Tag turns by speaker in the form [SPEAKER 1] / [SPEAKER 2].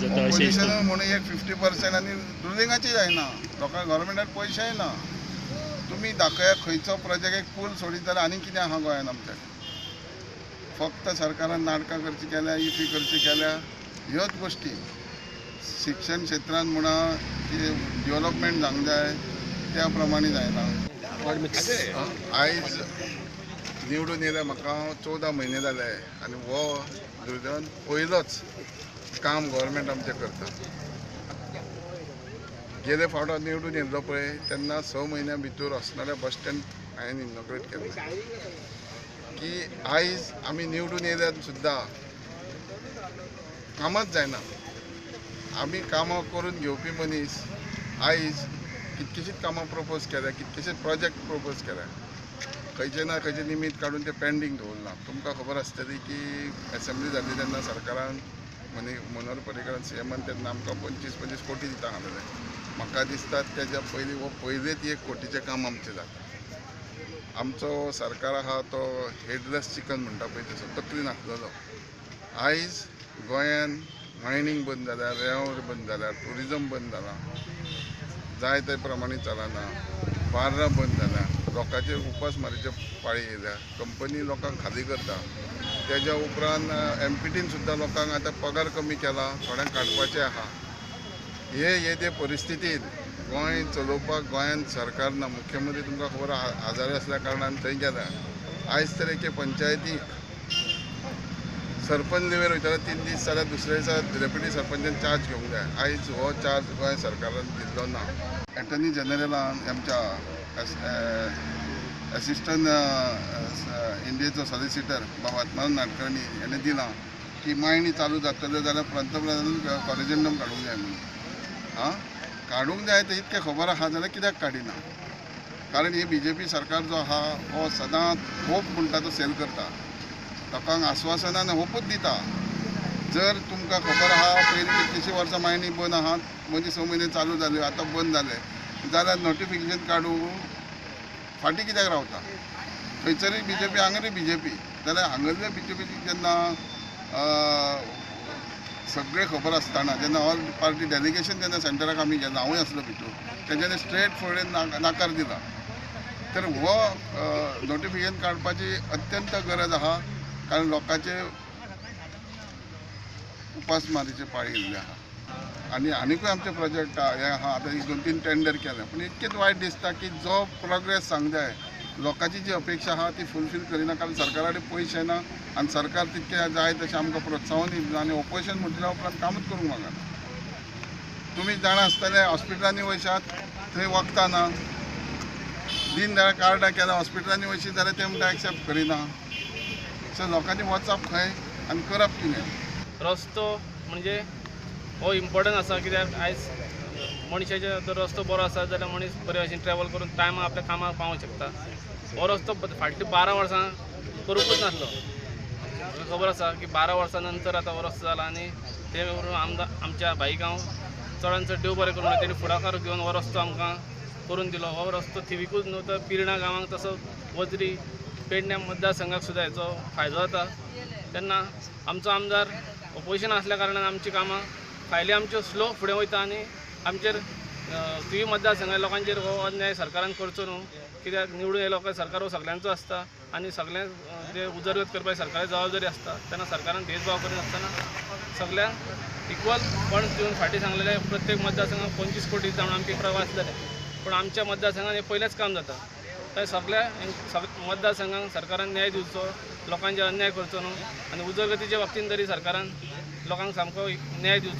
[SPEAKER 1] जाता अशें
[SPEAKER 2] ऑपोजिशन म्हणून एक 50% आनी रुलिंगाची जायना, लोकांक गव्हर्मेंटाक पयशेय ना. तुमी दाखया खंयचो प्रोजेक्ट एक पूल सोडीत जाल्यार आनी कितें आहा गोंयान आमच्या. फक्त सरकारान नाटकां करची केल्या, इफी करची केल्या, ह्योच गोश्टी. शिक्षण क्षेत्रान म्हणा की डेव्हलपमेंट जावंक जाय त्या प्रमाणे जायना. आयज निवडून येयल्या म्हाका 14 म्हयने जाले आनी हो दुर्दैवान पयलोच काम गव्हर्मेंट आमचें करता. गेले फावट हांव निवडून येयल्लो पळय तेन्ना 6 म्हयन्या भितर अस्नोड्या बस स्टँड हांवें इनॉग्रेट केलें. की आयज आमी निवडून येयल्यार सुद्दां कामांच जायना. आमी कामां करून घेवपी मनीस आयज कितकीशींच कामां प्रपोज केल्या, कितकेशेच प्रोजेक्ट प्रपोज केल्या, खंयचे ना खंयचे निमीत काडून ते पेंडींग दवरलां. तुमकां खबर आसतली की एसेंब्ली जाल्ली तेन्ना सरकारान मनोहर पर्रीकारान सीएमान तेन्ना आमकां 25-25 कोटी दिता आसलेले. म्हाका दिसता तेज्या पयलीं हो पयलेच 1 कोटीचें काम आमचें जाता. आमचो सरकार आहा तो हेडलेस चिकन म्हणटा पळय तसो, तकली नासलेलो. आयज गोंयान मायनींग बंद जाल्या, रेंव बंद जाल्या, ट्युरिजम बंद जाला, जाय ते प्रमाणे चलना, बार्रां बंद जाल्या, लोकांचेर उपासमारीचे पाळी येयल्या, कंपनी लोकांक खाली करता. तेज्या उपरांत एमपीटीन सुद्दां लोकांक आतां पगार कमी केला, थोड्यांक काडपाचें आहा. हे येदे परिस्थितीन गोंय चलोवपाक गोंयांत सरकार ना. मुख्यमंत्री तुमकां खबर आजारी आसल्या कारणान थंय गेल्या. आयज तर एके पंचायतीक सरपंच लिवेर वयतालो 3 दीस जाल्यार दुसऱ्या दिसा डेप्युटी सरपंचान चार्ज घेवंक जाय. आयज हो चार्ज गोंय सरकारान दिल्लो ना. एटर्नी जनरलान आमच्या एसिस्टंट इंडियेचो सॉलिसिटर बाबा आत्मानंद नाडकर्णी हेणें दिलां की मायणी चालू जातल्यो जाल्यार पंतप्रधानान कॉरिजेंडम काडूंक जाय म्हणून. आं, काडूंक जाय तें इतकें खबर आहा जाल्यार कित्याक काडिना? कारण ही बीजेपी सरकार जो आहा हो सदांच होप म्हणटा तो सेल करता, लोकांक आस्वासनां होपूच दिता. जर तुमकां खबर आहा पयलीं कितलींशीं वर्सां मायणी बंद आहा, मदीं 6 म्हयने चालू जाल्यो, आतां बंद जाले जाल्यार नोटिफिकेशन काडूं फाटीं कित्याक रावता? थंयसरूय बीजेपी, हांगारूय बीजेपी, जाल्यार हांगसरले बीजेपी जेन्ना सगळें खबर आसतना जेन्ना ऑल पार्टी डेलिगेशन जेन्ना सेंटराक आमी गेला, हांवूय आसलो भितूर, तेंच्यांनी स्ट्रेट फुडें नाकार दिला. तर हो नोटिफिकेशन काडपाची अत्यंत गरज आहा, कारण लोकांचे उपासमारीचे पाळी येयल्ले आहा. आनी आनिकूय आमचे प्रोजेक्ट हे आहा, आतां 1-2-3 टेंडर केले, पूण इतकेंच वायट दिसता की जो प्रोग्रेस सांग जाय लोकांची जी अपेक्षा आहा ती फुलफील करिना, कारण सरकारा कडेन पयशे ना आनी सरकार तितकें जाय तशें आमकां प्रोत्साहन दिना आनी ओपोजिशन म्हटल्या उपरांत कामूच करूंक मागना. तुमी जाणा आसतले हॉस्पिटलांनी वयशात थंय वखदां ना, दीनदयाळ कार्डां केल्या हॉस्पिटलांनी वयशी जाल्यार ते म्हणटा एक्सेप्ट करिना. सो लोकांनी वचप खंय आनी करप कितें?
[SPEAKER 3] रस्तो म्हणजे हो इम्पॉर्टंट आसा, कित्याक आयज मनशाचे जर रस्तो बरो आसा जाल्यार मनीस बरे भशेन ट्रॅवल करून टायमार आपल्या कामाक पावोंक शकता. हो रस्तो फाटलीं 12 वर्सां करूंकूच नासलो. म्हाका खबर आसा की 12 वर्सां नंतर आतां हो रस्तो जाला आनी ते वरून आमच्या भाईक हांव चडान चड देव बरें करूं, तेणी फुडाकार घेवन हो रस्तो आमकां करून दिलो. हो रस्तो थिवीकूच न्हू तर पिर्णा गांवांक तसो वजरी पेडण्या मतदारसंघाक सुद्दां हेचो फायदो जाता. तेन्ना आमचो आमदार ओपोजिशन आसल्या कारणान आमचीं कामां फायली आमच्यो स्लो फुडें वयता आनी आमचेर थिवी मतदारसंघा लोकांचेर हो अन्याय सरकारान करचो न्हू, कित्याक निवडून येयलो काय सरकार हो सगल्यांचो आसता आनी सगळ्यांक जे उदरगत करपाची सरकाराची जबाबदारी आसता. तेन्ना सरकारान भेदभाव करिनासतना सगळ्यांक इक्वल फंड्स दिवन फाटीं सांगलेले प्रत्येक मतदारसंघाक 25 कोटी दिता म्हणून आमकां प्रवास जाले, पूण आमच्या मतदारसंघान हें पयलेंच काम जाता. तर सगळ्या मतदारसंघांक सरकारान न्याय दिवचो, लोकांचेर अन्याय करचो न्हू आनी उदरगतीच्या बाबतींत तरी सरकारान लोकांक सामको न्याय दिवचो.